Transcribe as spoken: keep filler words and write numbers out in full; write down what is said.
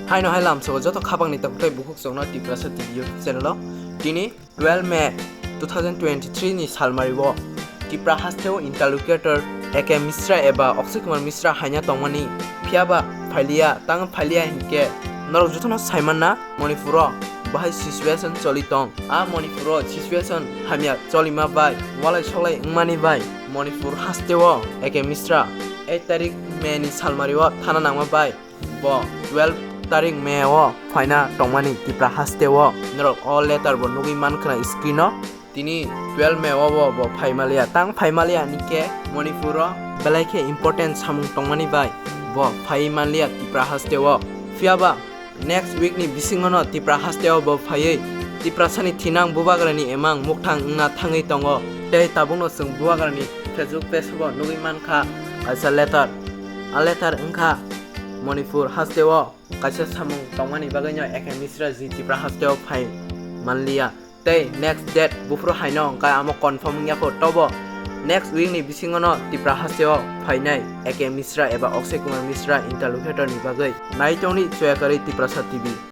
Haino hai lamsao joto khapangni takhuk tei bukhuk chwngno Tiprasa T V YouTube channel o. Tini twelve May two thousand twenty-three ni salmari o Tipra hasteo interlocutor A K Mishra eba Akshay Kumar Mishra haina tongmani, phiyaba phailiya, tang phailiya hinkhe norok jotono saimanna Manipur o bahai situation choli tong. A Manipur o situation hamya cholima bai, walai soklai wngmani bai Manipur hasteo A K Mishra eight tarik May ni salmari o thana nangma bai bo twelve tarik May o phaina tongmani Tipra hasteo. Norok o letter bo nugwi mankha na screen o. Tini twelve May o bo, bo phaimalia, tang phaimalia nikhe Manipur o belai khe important samung tongmani bai bo phai manlia Tipra hasteo. Phiyaba next week ni bisingo no Tipra hasteo bo phaiwi Tiprasani thinang bubagrani emang mukthang wngna thangwi tongo. Tei tabukno chwng bubagrani Facebook page o bo nugwi mankha kaisa letter. A letter wngkha Manipur hasteo kaisa samung tongmani bagwino A K Mishra ji Tipra hasteo phai manliya. Tei next date buphuru haino hwnkhe amo confirm wngya kho, tobo next week ni bisingo no Tipra hasteo phainai A K Mishra eba Akshay Kumar Mishra interlocutor ni bagwi. Naitongni choyakarwi Tiprasa T V.